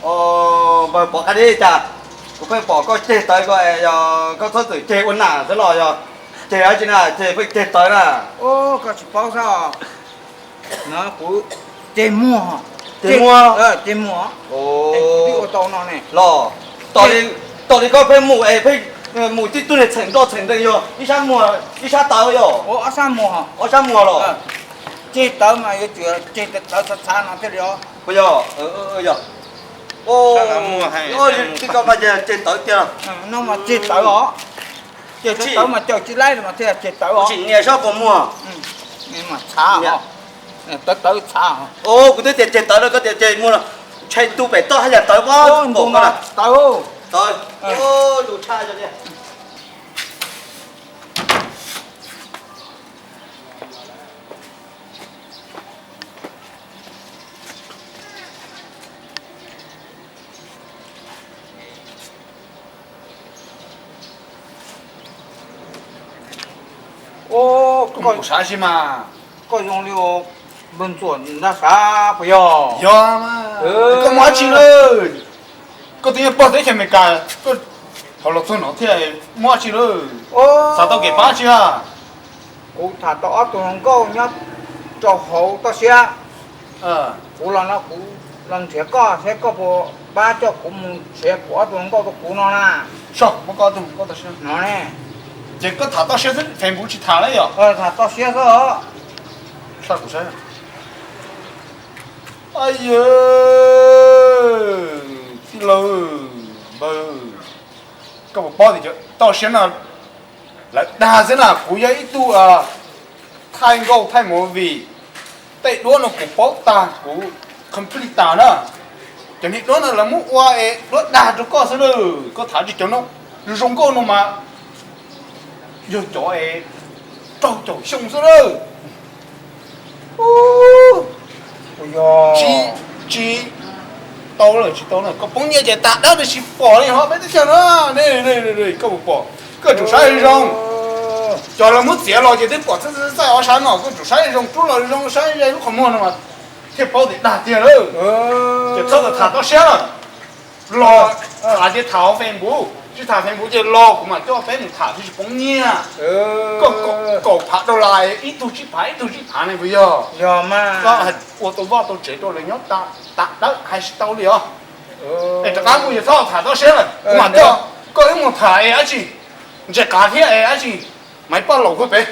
Npawg pov qab dib cas, kuv pheej pom koj ceg tawv ko es yog koj txhob txwm ceg ua nam xwb los yog ceg dab tsi na, ceg pheej ceg tawv na. Koj tsis paub xwb os. No kuv ceg muag. Ceg muag? Ceg muag. Ua tau no ne. Los, tos li koj pheej mus es pheej mus tib tug niag txheem nroj txheem nrees yog ib sab muag ib sab tawv yog? Ob sab muag. Ob sab muag los? Ceg tawv mas yuav tsum ceg tawv txhav txhav no thiaj li os. Puas yog? Yog. Tib koj mas ceg tawv tiag. No mas ceg tawv os. Ceg tawv mas cawm tsis laib mas thiaj ceg tawv os. Tsis nias sab puas muag. Mas txhav os. Tawv tawv txhav. Kuv twb tias ceg tawv no koj tias ceg muag no. Ntshai tu pem toj haj yam tawv pob. Tawv. Tawv. Lus tshaj li. Koj saib si mas. Koj zoo li npawg Ntxuam nrab sav puas yog? Yog, koj muaj dab tsi lawm? Koj twb yog pog teb chaws Amelikas, koj thaum los txog no thiaj muaj dab tsi lawm? Xav tau kev pab tsi a? Kuv tham tau ob tug hluas nkauj nyob rau hauv toj siab. Kuv los no kuv los nrhiav koj saib koj puas pab coj kuv mus nrhiav kuv ob tug hluas nkauj rau kuv no na. Soj, muab koj ob tug hluas nkauj toj siab no ne. Ces koj tham toj siab xwb, Facebook tsis tham lawm yom? Tham toj siab xwb os. Soj, kuv saib. Yawg tij laug, npawg, koj puas paub tias cov toj siab no lawv dag xwb na, kuv yog ib tug thaij nkauj thaij movie, tej duab no kuv paub tag, kuv complete tas na. Cov niag duab no lawv muab ua es duab dag rau koj xwb lawm, koj tham tsis cov no zoo nkauj no mas yog cov es raug caum xyoo xwb lawm. Tsis, tsis tau lawm, tsis tau lawm, koj poob nyiaj ces tag dab tsis pom li ho peb teb chaws no. Koj puas pom? Koj tsum saib zoo. Cov lawv muab txiav los ces twb pom txaij ob sab no, koj tsum saib zoo, rub los zoo, saib ze lub qhov muag no mas thiaj paub tias dag tiag lawm. Ces txhob tham toj siab lawm. Los tham ces tham hauv Facebook, tsis tham Facebook ces los kuv mam coj peb mus tham thiaj tsis poob nyiaj. Koj kaum phav dollar ib tug tsib phav ib tug tsib phav ne puas yog? Koj ua tau vaj tau tsev rau lawv nyob tas dawb hais tsis tau li os. Es rov qab mus yog txhob tham toj siab lawm, kuv mam coj koj wb mus tham es dab tsi, ntses qav thiab es dab tsi, Maiv Paj Laus koj pem.